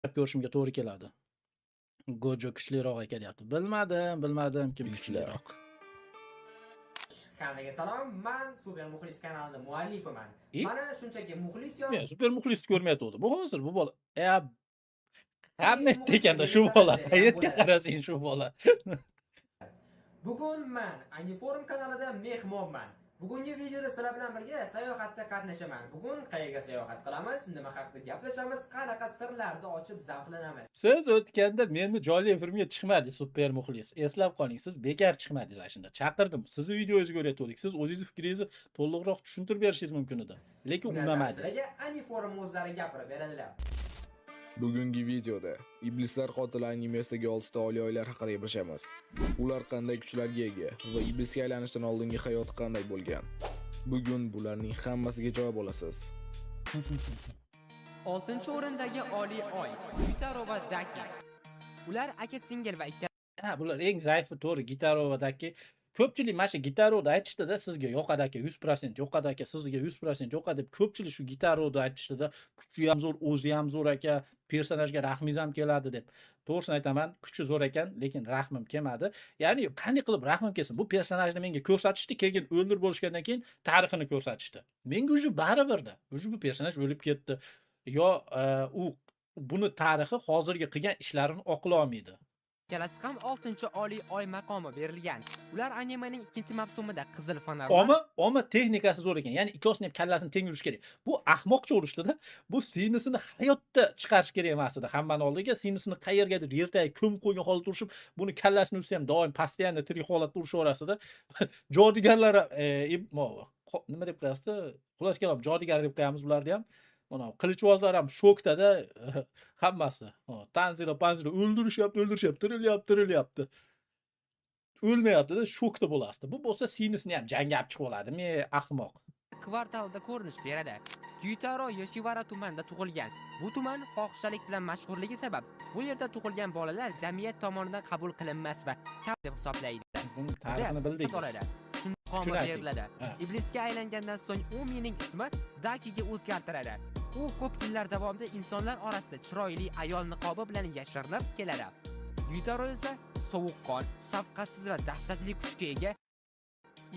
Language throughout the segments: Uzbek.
Ko'rishimga to'g'ri keladi. Gojo kuchliroq aka deyapti. Bilmadim, bilmadim kim Iblislar. kuchliroq. Hammaga salom, man Super Muxlis kanalini muallifiman. I? Mana shunchaki muxlis yo Men super muxlisni ko'rmayotgandim. Bu hozir bu bola hamma yerda ekanda shu bola. Qayerga qarasang shu bola. Bugun man Aniforum kanalida mehmonman. Bugungi videoda sizlar bilan birga sayohatda qatnashaman. Bugun qayerga sayohat qilamiz, nima haqida gaplashamiz, qanaqa sirlarni ochib zavqlanamiz. Siz o'tganda meni jonli efirimga chiqmadingiz, super muxlis. Eslab qoling, siz bekor chiqmadingiz ana shunda. Chaqirdim. Sizni videongizni ko'rayotgandik. Siz o'zingizni fikringizni to'liqroq tushuntirib berishingiz mumkin edi. Lekin Bu narsani unamadingiz. sizlarga Aniforum o'zlari gapirib beradilar. Bugungi videoda Iblislar qotili animasidagi 6 ta oliy oylar haqida gaplashamiz. Ular qanday kuchlarga ega va iblisga aylanishdan oldingi hayoti qanday bo'lgan? Bugun bularning hammasiga javob olasiz. 6-o'rindagi oliy oy Gyutaro va Daki. Ular aka singil va Ha, bular eng zaifi to'g'ri, Gitaro va Daki. Ko'pchilik mana shu Gitaroni aytishdida, sizga yoqadi aka, 100% yoqadi aka, sizga 100% yoqadi deb ko'pchilik shu Gitaroni aytishdida, kuchi ham zo'r, o'zi ham zo'r aka, personajga rahmingiz ham keladi deb. To'g'risini aytaman, kuchi zo'r ekan, lekin rahmim kelmadi. Ya'ni qanday qilib rahmim kelsin? Bu personajni menga ko'rsatishdi, keyin o'ldirib bo'lishgandan keyin tarixini ko'rsatishdi. Menga уже baribirda. Уже bu personaj o'lib ketdi. Yo u buni tarixi hozirgi qilgan ishlarini oqlolmaydi. Ikkalasi ham 6-oliy oy maqomi berilgan. Ular animening 2-mavsumida qizil fonarlar Oma texnikasi zo'r ekan. Ya'ni ikkovsini ham kallasini teng urish kerak. Bu ahmoqcha urishdida. Bu siynisini hayotda chiqarish kerak emas edi. Hammani oldiga siynisini qayergadir yer tagiga ko'mib qo'ygan holatda urishib, buni kallasini ursa ham doim постоянно tirik holatda urishaverasida. Jodugarlar nima deb qo'yasizda? Xullas kalom, jodugar deb qo'yamiz bularni ham. Mana qilichbozlar ham shokda-da hammasi. Tanzilo, Panzilo o'ldirishyapti, o'ldirishyapti, tirilyapti, tirilyapti. O'lmayapti-da, shokda bo'lasizda. Bu bo'lsa siynisini ham jangga olib chiqib oladi. Me ahmoq. Kvartalda ko'rinish beradi. Gyutaro Yoshiwara tumanida tug'ilgan. Bu tuman fohishalik bilan mashhurligi sabab bu yerda tug'ilgan bolalar jamiyat tomonidan qabul qilinmas va kam deb hisoblaydi. Buni tarixini bildik biz. Oladi. Shunda Kuchini maqomi ayting. beriladi. Ha. Iblisga aylangandan so'ng Umining ismi Dakiga o'zgartiradi. U ko'p yillar davomida insonlar orasida chiroyli ayol niqobi bilan yashirinib keladi. Gyutaro esa sovuqqon, shafqatsiz va dahshatli kuchga ega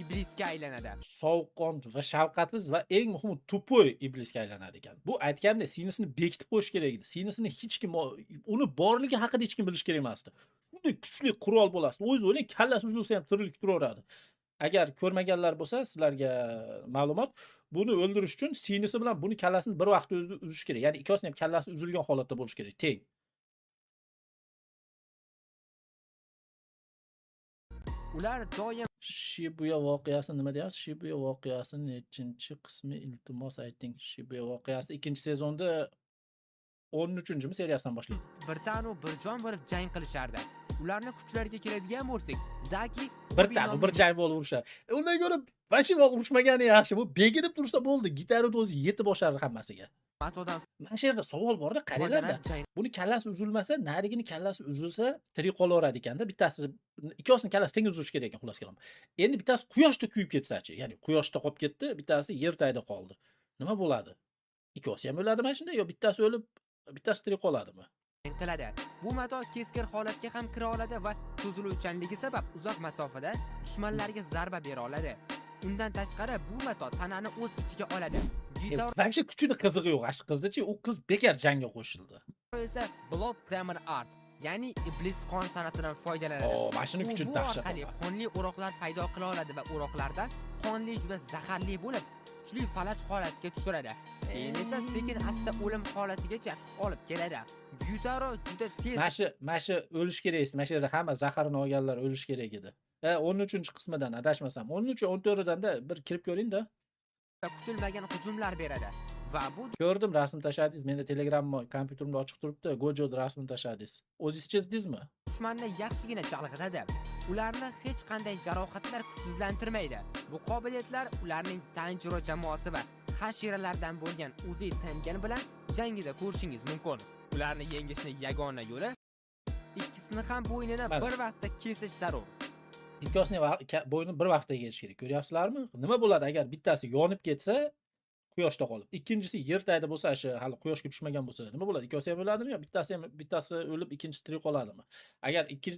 iblisga aylanadi. Sovuqqon va shafqatsiz va eng muhimi тупой iblisga aylanadi ekan. Bu aytganimdek, siynisini bekitib qo'yish kerak edi. Siynisini hech kim, uni borligi haqida hech kim bilishi kerak emasdi. Shunday kuchli qurol bo'lasiz. O'zingiz o'ylang, kallasi uzilsa ham tirilib turaveradi. Agar ko'rmaganlar bo'lsa, sizlarga ma'lumot, buni o'ldirish uchun siynisi bilan buni kallasini bir vaqtda o'zida uzish kerak. Ya'ni ikkovsini ham kallasi uzilgan holatda bo'lishi kerak, teng. Ular doim Shibuya voqeasi nima deyapsiz? Shibuya voqeasi nechinchi qismi, iltimos ayting. Shibuya voqeasi 2-sezonda 13-mi seriyasidan boshlaydi. Bir tanu bir jon bo'lib jang qilishardi. Ularni kuchlariga keladigan bo'lsak, Daki Bir Obi tanu nomli bir jang bo'lib urushadi. Undan ko'ra вообще urushmagani yaxshi. Bu bekinib tursa bo'ldi. Gitaroni o'zi yetib oshardi hammasiga. Matodan Mana shu yerda savol borda, qaranglarda. foydalanib jang Buni kallasi uzilmasa, narigini kallasi uzilsa, tirik qolaveradi ekanda. Bittasi, ikkovsini kallasi teng uzilishi kerak ekan, xullas kalom. Endi bittasi quyoshda kuyib ketsa-chi, ya'ni quyoshda qolib ketdi, bittasi yer tagida qoldi. Nima bo'ladi? Ikkovsi ham o'ladimi mana shunda yo bittasi o'lib, bittasi tirik qoladimi? qiladi. Bu mato keskir holatga ham kira oladi va cho'ziluvchanligi sabab uzoq masofada dushmanlarga zarba bera oladi. Undan tashqari bu mato tanani o'z ichiga oladi. Gyutaro Вообще kuchini qizig'i yo'q. Shu qiznichi, u qiz bekor jangga qo'shildi. Esa Blood Demon Art, ya'ni iblis qon san'atidan foydalanadi. O, mana shuni U kuchini bu dahshat. orqali qonli o'roqlar paydo qila oladi va o'roqlardan qonli juda zaharli bo'lib, kuchli falaj holatiga tushiradi. Keyin esa sekin asta o'lim holatigacha olib keladi. Gyutaro juda tez Mana shu o'lish kerak edi. Mana shu yerda hamma zaharni olganlar o'lish kerak edi. 13-qismidan adashmasam, 13 14 da bir kirib ko'ring-da. Va kutilmagan hujumlar beradi va bu Ko'rdim, rasm tashladingiz. Menda Telegram kompyuterimda ochiq turibdi. Gojo'da rasmini tashladingiz. O'zingiz chizdingizmi? Dushmanni yaxshigina chalg'itadi. Ularni hech qanday jarohatlar kuchsizlantirmaydi. Bu qobiliyatlar ularning Tanjiro jamoasi va hashiralardan bo'lgan Uzi Tengen bilan jangida ko'rishingiz mumkin. Ularni yengishni yagona yo'li ikkisini ham bo'ynini Mana. Bir vaqtda kesish zarur. Ikkovsini bo'ynini bir vaqtda kesish kerak. Ko'ryapsizlarmi? Nima bo'ladi agar bittasi yonib ketsa, Quyoshda qolib. Ikkinchisi yer tagida bo'lsa, shu hali quyoshga tushmagan bo'lsa, nima bo'ladi? Ikkovsi ham o'ladimi yo bittasi ham, bittasi o'lib, ikkinchisi tirik qoladimi? Agar ikki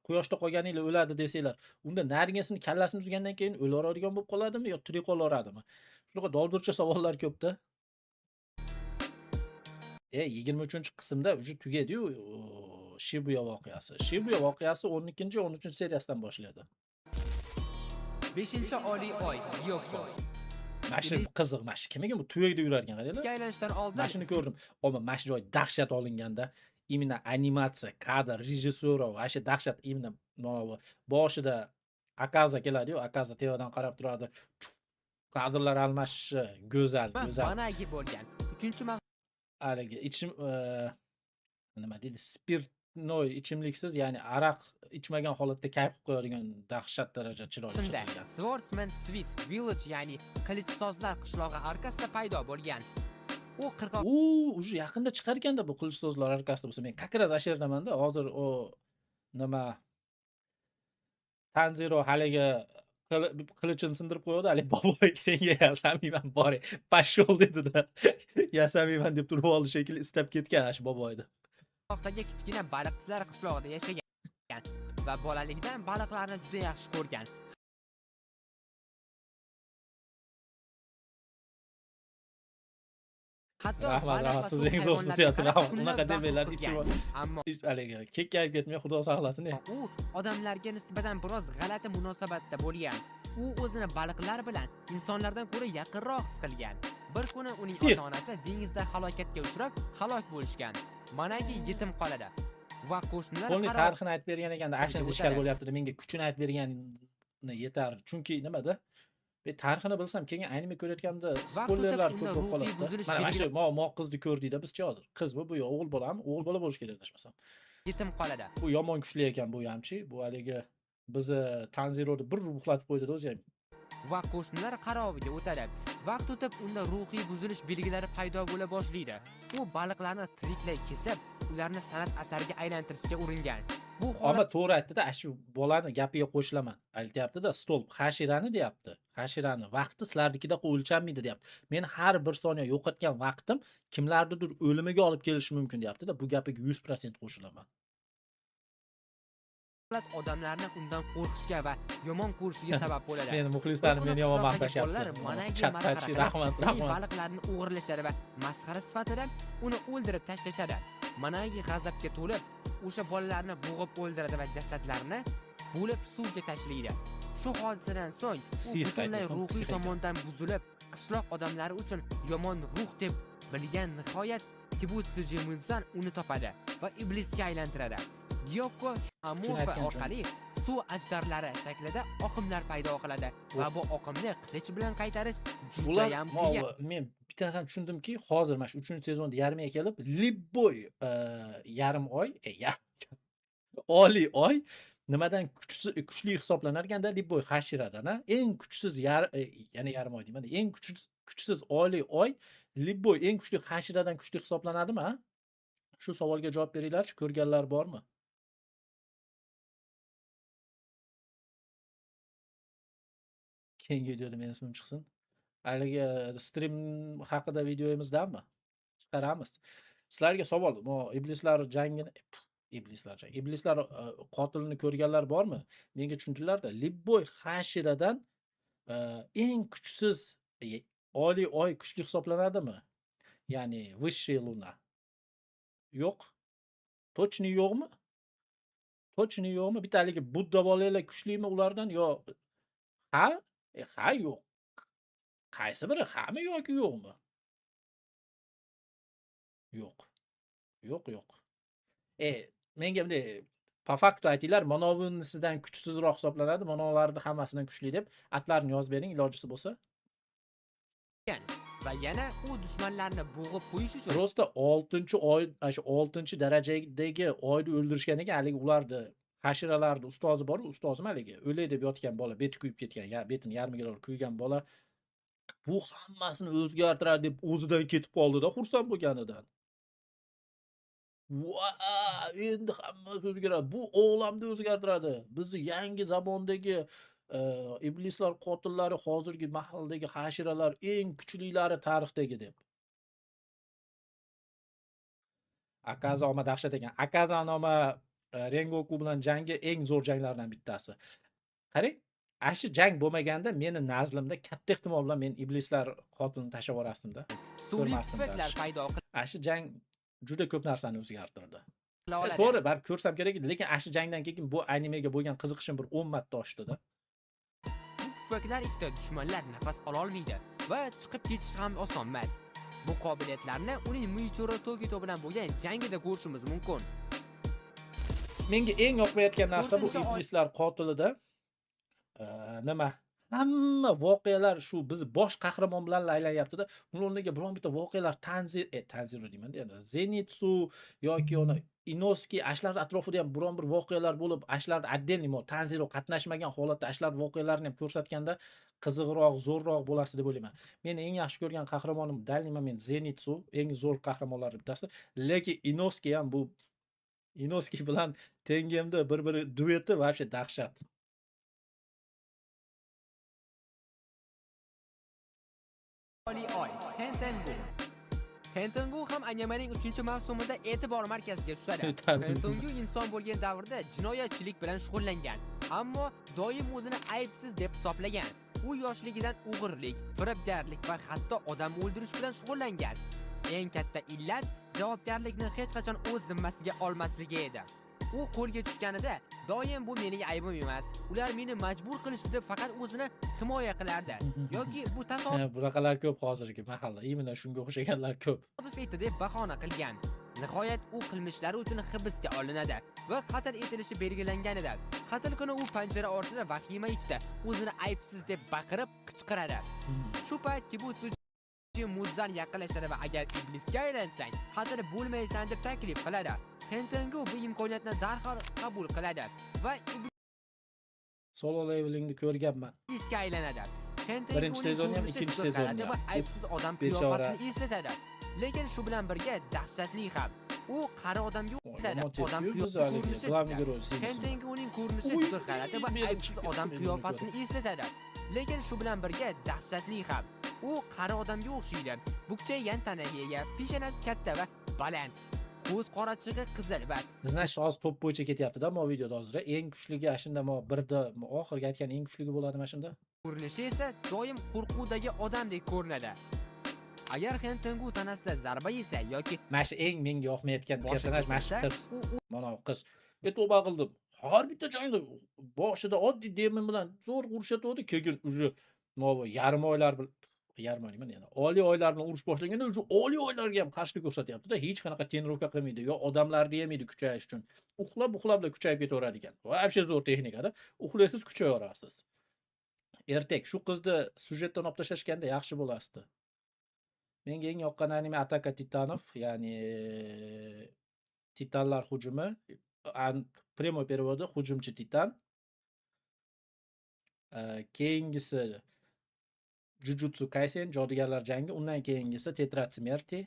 quyoshda qolganinglar o'ladi desanglar, unda narigisini kallasini uzgandan keyin o'laveradigan bo'lib qoladimi yo tirik qolaveradimi? Shunaqa doldircha savollar ko'p-da. 23-qismda уже tugaydi-yu, Shibuya voqeasi. Shibuya voqeasi 12-13 seriyasidan boshlaydi. Beshinchi oliy oy Gyokko. Mana shu qiziq, mana shu kim ekan bu, tuyakda yurarkan, qaranglar. Iblisga aylanishdan oldin Mana shuni ko'rdim. Ammo mana shu joy dahshat olinganda, именно animatsiya, kadr, rejissura вообще dahshat, именно manavi boshida Akaza keladi-yu, Akaza tevadan qarab turadi. Kadrlar almashishi go'zal, va go'zal. Managi bo'lgan. Uchinchi Haligi ichim nima deydi, спиртной ichimliksiz, ya'ni aroq ichmagan holatda kayf qilib qo'yadigan dahshat darajada chiroyli mavsumda chizilgan. Swordsman Swiss Village, ya'ni qilichsozlar qishlog'i arkasida paydo bo'lgan. U qirg'oq U уже yaqinda chiqar ekanda bu qilichsozlar arkasida bo'lsa. Men как раз o'sha yerdamanda. Hozir u nima, Tanziro haligi qilichini sindirib qo'yadi, haligi boboy senga yasamayman, bor, пошёл dedi-da. Yasamayman deb turib oldi shekilli, istab ketgan ana shu boboyni. qirg'oqdagi kichkina baliqchilar qishlog'ida yashagan va bolaligidan baliqlarni juda yaxshi ko'rgan. Hatto Rahmat, baliq rahmat. va Siz suv eng zo'rsiz hayvonlariga deyapti. qarab Rahmat. kunlab Unaqa vaqt demanglar. o'tkazgan. Ammo Haligi kekkayib ketmay, Xudo saqlasin. u odamlarga nisbatan biroz g'alati munosabatda bo'lgan. U o'zini baliqlar bilan insonlardan ko'ra yaqinroq his qilgan. Bir kuni uning Псих. ota-onasi dengizda halokatga uchrab, halok bo'lishgan. Managi yetim qoladi va qo'shnilar Полный qaroviga tarixini aytib bergan ekanda, actionsi ishkal o'tadi. bo'lyapti. Menga kuchini aytib bergani yetar. Chunki nimada? Men tarixini bilsam, keyin anime ko'rayotganimda Vaqt o'tib spoilerlar unda ko'p bo'lib ruhiy qoladi-da. buzilish Mana shu belgilari mo qizni ko'rdikda bizchi hozir. Qizmi bu yo o'g'il bolami? O'g'il bola bo'lishi kerak adashmasam. Yetim qoladi. Bu yomon kuchli ekan bu hamchi. Bu haligi bizni Tanzironi bir uxlatib qo'ydi-da o'zi ham. Va qo'shnilar qaroviga o'tadi. Vaqt o'tib unda ruhiy buzilish belgilari paydo bo'la boshlaydi. U baliqlarni tiriklay kesib, ularni san'at asariga aylantirishga uringan. Bu Ammo holat to'g'ri aytdi-da, shu bolani gapiga qo'shilaman. Aytyapti-da, stolp hashirani deyapti. Hashirani vaqti sizlarnikida o'lchanmaydi deyapti. Men har bir soniya yo'qotgan vaqtim kimlarnidir o'limiga olib kelishi mumkin deyapti-da. Bu gapiga 100% qo'shilaman. Odamlarni undan qo'rqishga va yomon ko'rishiga sabab bo'ladi. Meni Bir muxlislarim kuni meni yomon qishloqdagi maqtashyapti. bolalar Managi Chatdachi masxara qilib, rahmat, uning rahmat. baliqlarini o'g'irlashadi va masxara sifatida uni o'ldirib tashlashadi. Managi g'azabga to'lib, o'sha bolalarni bo'g'ib o'ldiradi va jasadlarini bo'lib suvga tashlaydi. Shu hodisadan so'ng u Псих butunlay aytyapman, ruhiy псих ekan. tomondan buzilib, qishloq odamlari uchun yomon ruh deb bilgan. Nihoyat Kibutsuji Muzan uni topadi va iblisga aylantiradi. Gyokko Amorfa aytgan joyim. orqali suv ajdarlari shaklida oqimlar paydo qiladi va bu oqimni qilich bilan qaytarish Bular judayam qiyin. Men bitta narsani tushundimki, hozir mana shu 3-sezonda yarmiga kelib, любой yarim oy, oliy oy nimadan kuchli hisoblanar ekanda, любой hashiradan, a? Eng kuchsiz ya'ni yarim oy deyman, eng kuchsiz oliy oy любой eng kuchli hashiradan kuchli hisoblanadimi, a? Shu savolga javob beringlarchi, ko'rganlar bormi? Keyingi videoda meni ismim chiqsin. Haligi stream haqida videomizdami? Chiqaramiz. Sizlarga savol, mo iblislar jangini, iblislar jangi, iblislar qotilini ko'rganlar bormi? Menga tushuntinglar-da, любой hashiradan eng kuchsiz oliy oy kuchli hisoblanadimi? Ya'ni высшая луна. Yo'q. Точно yo'qmi? Точно yo'qmi? Bitta haligi Budda bolalar kuchlimi ulardan yo ha? Ha, yo'q. Qaysi biri? Hami yoki yo'qmi? Yo'q. Yo'q, yo'q. Menga bunday по факту aytinglar, manavinisidan kuchsizroq hisoblanadi, manavilarni hammasidan kuchli deb atlarni yozib bering ilojisi bo'lsa. Va yana u dushmanlarni bo'g'ib qo'yish uchun Просто 6-oy, ana shu 6-darajadagi oyni o'ldirishgan ekan, haligi ularni hashiralarni ustozi bor, ustozimi haligi o'lay deb yotgan bola, beti kuyib ketgan, ya betini yarmiga doğru kuygan bola bu hammasini o'zgartiradi deb o'zidan ketib qoldi-da xursand bo'lganidan. Va endi hammasi o'zgaradi. Bu olamni o'zgartiradi. Bizni yangi zamondagi Iblislar qotillari hozirgi mahaldagi hashiralar eng kuchlilari tarixdagi deb. Akaza oma dahshat ekan. Akaza oma Rengoku bilan jangi eng zo'r janglardan bittasi. Qarang, ana shu jang bo'lmaganda meni nazlimda katta ehtimol bilan men iblislar qotilini tashlab yuborasdim-da. Sun'iy Ko'rmasdim pufaklar dальше. paydo Ana shu jang juda ko'p narsani o'zgartirdi. qila oladi. To'g'ri, baribir ko'rsam kerak edi, lekin ana shu jangdan keyin bu animega bo'lgan qiziqishim bir 10 marta oshdi-da. Bu pufaklar ichida dushmanlar nafas ololmaydi va chiqib ketish ham oson emas. Bu qobiliyatlarni uning Muichiro Togito bilan bo'lgan jangida ko'rishimiz mumkin. Menga eng yoqmayotgan narsa bu To'rtinchi oy iblislar qotilida nima? Hamma voqealar shu biz bosh qahramon bilan aylanyapti-da. Uni o'rniga biron bitta voqealar Tanziro deyman-da endi. Zenitsu yoki uni Inosuke ashlar atrofida ham biron bir voqealar bo'lib, ashlar отдельный Tanziro qatnashmagan holatda ashlar voqealarini ham ko'rsatganda qiziqroq, zo'rroq bo'lasi deb o'ylayman. Meni eng yaxshi ko'rgan qahramonim данный момент Zenitsu, eng zo'r qahramonlardan bittasi. Lekin Inosuke ham bu Inosuke bilan Tengemda bir-biri dueti вообще dahshat. Oliy oy Hentengu. Hentengu ham animening 3-mavsumida e'tibor markaziga tushadi. Tabii. Hentengu inson bo'lgan davrda jinoyatchilik bilan shug'ullangan, ammo doim o'zini aybsiz deb hisoblagan. U yoshligidan o'g'irlik, firibgarlik va hatto odam o'ldirish bilan shug'ullangan. Eng katta illat javobgarlikni hech qachon o'z zimmasiga olmasligi edi. U qo'lga tushganida doim bu mening aybim emas, ular meni majbur qilishdi deb faqat o'zini himoya qilardi yoki bu tasodif Ha, bunaqalar ko'p hozirgi mahalla. Именно shunga o'xshaganlar ko'p. etdi deb bahona qilgan. Nihoyat u qilmishlari uchun hibsga olinadi va qatl etilishi belgilangan edi. Qatl kuni u panjara ortida vahima ichida o'zini aybsiz deb baqirib qichqiradi. Shu payt Kibutsuji Muzan yaqinlashadi va agar iblisga aylansang, qatl bo'lmaysan deb taklif qiladi. Hentengu bu imkoniyatni darhol qabul qiladi va Solo Levelingni ko'rganman. iblisga aylanadi. Hentenguning Birinchi sezonni ham, ko'rinishi ikkinchi juda sezonni g'alati ham. va aybsiz odam Bechora. qiyofasini eslatadi. Lekin shu bilan birga dahshatli ham. U qari odamga Voy, o'xshatadi. yomon Odam tepdi-yu biz haligi. ko'rinishi Главный герой singlisi. Hentenguning ko'rinishi Uy, juda g'alati va merim aybsiz chiqib odam ketdi, meni qiyofasini eslatadi. Lekin shu bilan birga dahshatli ham. U qari odamga o'xshaydi. Bukchaygan tanaga ega, peshonasi katta va baland. Ko'z qorachig'i qizil va Значит, hozir top bo'yicha ketyapti-da, mo videoda hozir. Eng kuchligi ashunda mo birda oxirgi aytgan eng kuchligi bo'ladimi ashunda? ko'rinishi esa doim qo'rquvdagi odamdek ko'rinadi. Agar Hentengu tanasida zarba yesa yoki Mana shu eng menga yoqmayotgan boshi personaj mana shu kesilsa, qiz. u Mana bu qiz. Tavba qildim. Har bitta jangda boshida oddiy demon bilan zo'r urushatuvdi, keyin уже bu yarim oylar bilan yarim oy deyman yana oliy oylar bilan urush boshlanganda уже oliy oylarga ham qarshilik ko'rsatyapti-da. Hech qanaqa тренировка qilmaydi, yo odamlarni yemaydi kuchayish uchun. Uxlab, uxlabla kuchayib ketaveradi ekan. Вообще zo'r texnikada. Uxlaysiz, kuchayaverasiz. Ertak shu qizni syujetdan olib tashlashganda yaxshi bo'lasdi. Menga eng yoqqan anime Ataka Titanov, ya'ni Titanlar hujumi. Прямой переводи hujumchi Titan. Keyingisi Jujutsu Kaisen, jodugarlar jangi, undan keyingisi Tetrad Смерти,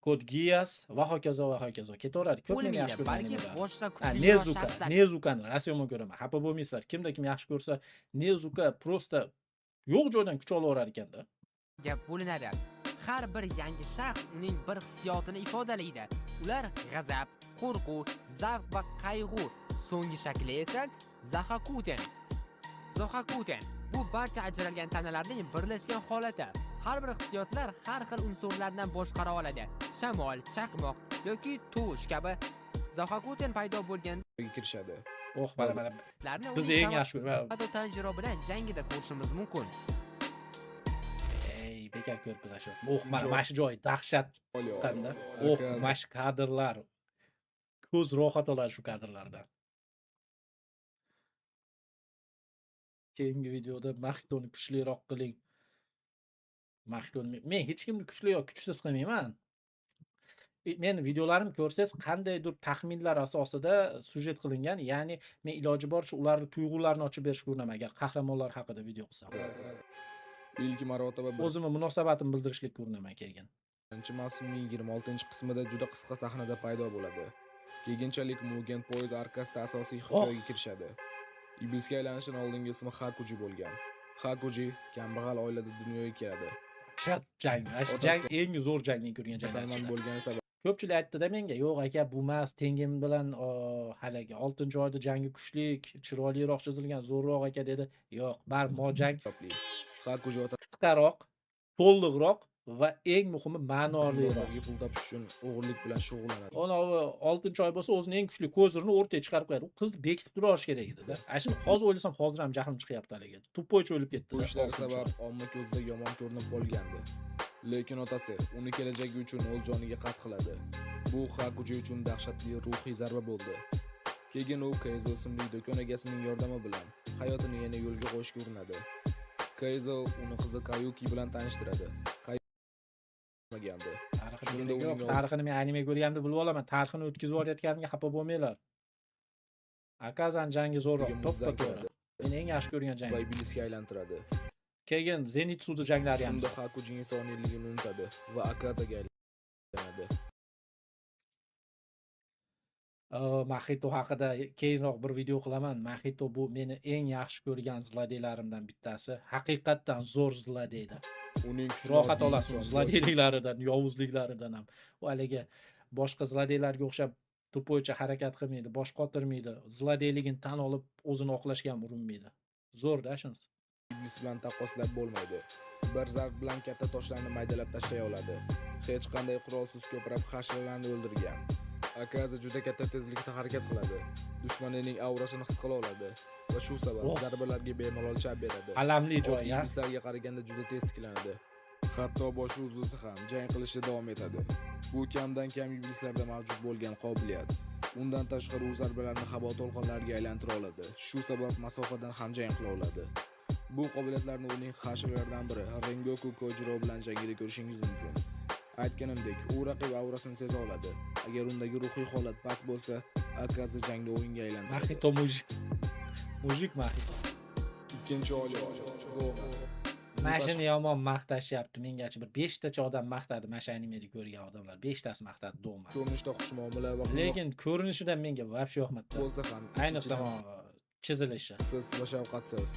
Kod Geass va hokazo va hokazo. Ketaveradi. Ko'p meni yaxshi o'lmaydi, ko'rgan balki animelerim. boshqa Ha, kuchli Nezuka, shaxslar Nezukani rosa yomon ko'raman. Xafa bo'lmaysizlar. Kimda kim yaxshi ko'rsa, Nezuka просто yo'q joydan kuch olaverar ekanda. Bo'linadi. Har bir yangi shaxs uning bir hissiyotini ifodalaydi. Ular g'azab, qo'rquv, zavq va qayg'u. So'nggi shakli esa Zahakuten. Zohakuten bu barcha ajralgan tanalarning birlashgan holati. Har bir hissiyotlar har xil unsurlardan boshqara oladi. Shamol, chaqmoq yoki tovush kabi. Zohakuten paydo bo'lgan kirishadi. Oh, mana mana biz eng yaxshi ko'rgan. Tanjiro bilan jangida ko'rishimiz mumkin. Ey, bekor ko'ribmiz shu. Oh, mana mana shu joy dahshat Oliy oy. chiqqanda. Oh, mana shu kadrlar. Ko'z rohat oladi shu kadrlardan. Keyingi videoda Mahitoni kuchliroq qiling. Mahitoni men hech kimni kuchli yo kuchsiz qilmayman. Meni videolarimni ko'rsangiz qandaydir taxminlar asosida syujet qilingan, ya'ni men iloji boricha ularni tuyg'ularini ochib berishga urinaman agar qahramonlar haqida video qilsam. Ilk marotaba O'zimni munosabatimni bildirishlikka urinaman keyin. birinchi mavsumning 26-qismida juda qisqa sahnada paydo bo'ladi. Keyinchalik Mugen poyezd arkasida asosiy hikoyaga kirishadi. Iblisga aylanishdan oldingi ismi Hakuji bo'lgan. Hakuji kambag'al oilada dunyoga keladi. Dahshat jang. Mana shu Otasi jang eng zo'r jang men ko'rgan janglar kasalmand ichida. bo'lgani sababli Ko'pchilik aytdi-da menga, "Yo'q aka, bu emas, Tengen bilan haligi 6-oyda jangi kuchlik, chiroyliroq chizilgan, zo'rroq aka" dedi. Yo'q, baribir mo jang Hakuji qisqaroq, to'liqroq va eng muhimi ma'noliroq. otasiga pul topish uchun o'g'irlik bilan shug'ullanadi. Anavi 6-oy bo'lsa, o'zini eng kuchli козырь ini o'rtaga chiqarib qo'yadi. U qizni bekitib tura olish kerak edi-da. Ana shuni hozir o'ylasam, hozir ham jahlim chiqyapti haligi. Тупой cha o'lib Bu ketdi-da ishlari 6-oy. sabab omma ko'zida yomon ko'rinib qolgandi. Lekin otasi uni kelajagi uchun o'z joniga qasd qiladi. Bu Hakuji uchun dahshatli ruhiy zarba bo'ldi. Keyin u Keizo ismli do'kon egasining yordami bilan hayotini yana yo'lga qo'yishga urinadi. Keizo uni qizi Kayuki bilan tanishtiradi. Kayuki Tarixini Shunda keragi yo'q. uning Tarixini men anime ko'rganimda bilib olaman. Tarixini o'tkazib yuborayotganimga xafa bo'lmanglar. Akazan jangi zo'rroq, oldiga to'ppa Muzan to'g'ri. keladi Men eng yaxshi ko'rgan va jangim. iblisga aylantiradi. Keyin Zenitsuda janglari ham Shunda zo'r. Hakuji insoniyligini unutadi va Akazaga aylanadi. Mahito haqida keyinroq bir video qilaman. Mahito bu meni eng yaxshi ko'rgan злодей larimdan bittasi. Haqiqatdan zo'r злодей da. Uning kuchini Rohat oddiy olasiz inson yoki злодей liklaridan, yovuzliklaridan ham. U haligi boshqa злодей larga o'xshab тупой cha harakat qilmaydi, bosh qotirmaydi. Злодей ligini tan olib, o'zini oqlashga ham urinmaydi. Zo'r-da shunisi. Iblis bilan taqqoslab bo'lmaydi. Bir zarb bilan katta toshlarni maydalab tashlay oladi. Hech qanday qurolsiz ko'plab hasharalarni o'ldirgan. Akaza juda katta tezlikda harakat qiladi. Dushmanining aurasini his qila oladi va shu sabab Oh. zarbalarga bemalol chap beradi. Alamli joy, Oddiy ya. iblislarga qaraganda juda tez tiklanadi. Hatto boshi uzilsa ham jang qilishda davom etadi. Bu kamdan kam iblislarda mavjud bo'lgan qobiliyat. Undan tashqari u zarbalarni havo to'lqinlariga aylantira oladi. Shu sabab masofadan ham jang qila oladi. Bu qobiliyatlarni uning hasharalaridan biri Rengoku Kojiro bilan jangida ko'rishingiz mumkin. Aytganimdek, u raqib aurasini seza oladi. Agar undagi ruhiy holat past bo'lsa, Akaza jangni o'yinga aylantiradi. Mahito мужик. Мужик Mahito. Ikkinchi oliy Goma. Mana shuni yomon maqtashyapti. Mengacha bir 5 tacha odam maqtadi. Mana shu animeni ko'rgan odamlar 5 tasi maqtadi Doma. Ko'rinishda xushmuomala va Lekin ko'rinishidan menga вообще yoqmadi. bo'lsa ham Ayniqsa chizilishi. Siz va shafqatsiz.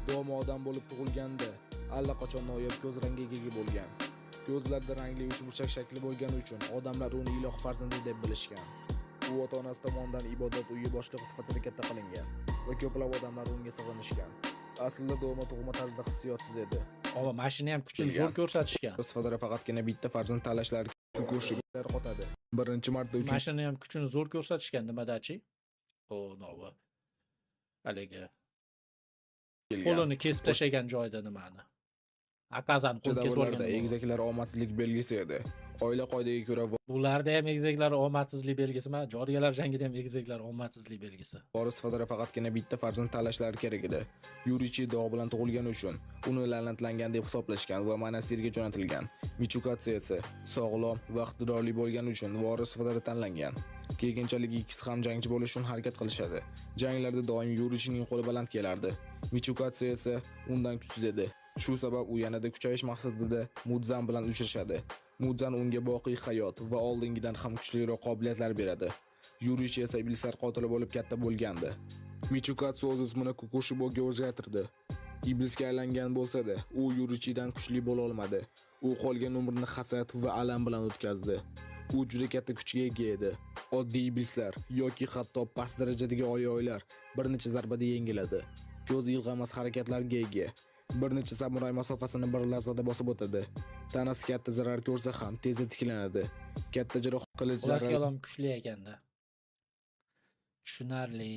Doma odam bo'lib tug'ilganda allaqachon noyob ko'z rangiga ega bo'lgan. Ko'zlarida rangli uchburchak shakli bo'lgani uchun odamlar uni iloh farzandi deb bilishgan. U ota-onasi tomonidan ibodat uyi boshlig'i sifatida katta qilingan va ko'plab odamlar unga sig'inishgan. Aslida Doma tug'ma tarzda hissiyotsiz edi. Ova, mashina ham kuchini Bilgan. zo'r ko'rsatishgan. Sifatida faqatgina bitta farzand tanlashlari kukushlar qotadi. Birinchi marta uchinchi Mashina ham kuchini zo'r ko'rsatishgan nimadachi? O, novi. Haligi kelgan. qo'lini kesib tashlagan joyda nimani? Akazani O'sha qo'lini kesib davrlarda olgan. egizaklar omadsizlik belgisi edi. Oila qoidaga ko'ra Bularda ham egizaklar omadsizlik belgisi emas, joriyalar jangida ham egizaklar omadsizlik belgisi. Voris sifatida faqatgina bitta farzand tanlashlari kerak edi. Yurichi dog' bilan tug'ilgani uchun uni la'natlangan deb hisoblashgan va monastirga jo'natilgan. Michukatsu esa sog'lom va iqtidorli bo'lgani uchun voris sifatida tanlangan. Keyinchalik ikkisi ham jangchi bo'lish uchun harakat qilishadi. Janglarda doim Yurichining qo'li baland kelardi. Michukatsu esa undan kuchsiz edi. Shu sabab u yanada kuchayish maqsadida Mudzan bilan uchrashadi. Mudzan unga boqiy hayot va oldingidan ham kuchliroq qobiliyatlar beradi. Yurichi esa iblislar qotili bo'lib katta bo'lgandi. Michukatsu o'z ismini Kukushiboga o'zgartirdi. Iblisga aylangan bo'lsa-da, u Yurichidan kuchli bo'la olmadi. U qolgan umrini hasad va alam bilan o'tkazdi. U juda katta kuchga ega edi. Oddiy iblislar yoki hatto past darajadagi oyoylar bir necha zarbada yengiladi. Ko'z ilg'amas harakatlarga ega. Bir necha samuray masofasini bir lahzada bosib o'tadi. Tanasi katta zarar ko'rsa ham tezda tiklanadi. Katta jarohat qilich Xullas zarar kalom kuchli ekanda. Tushunarli.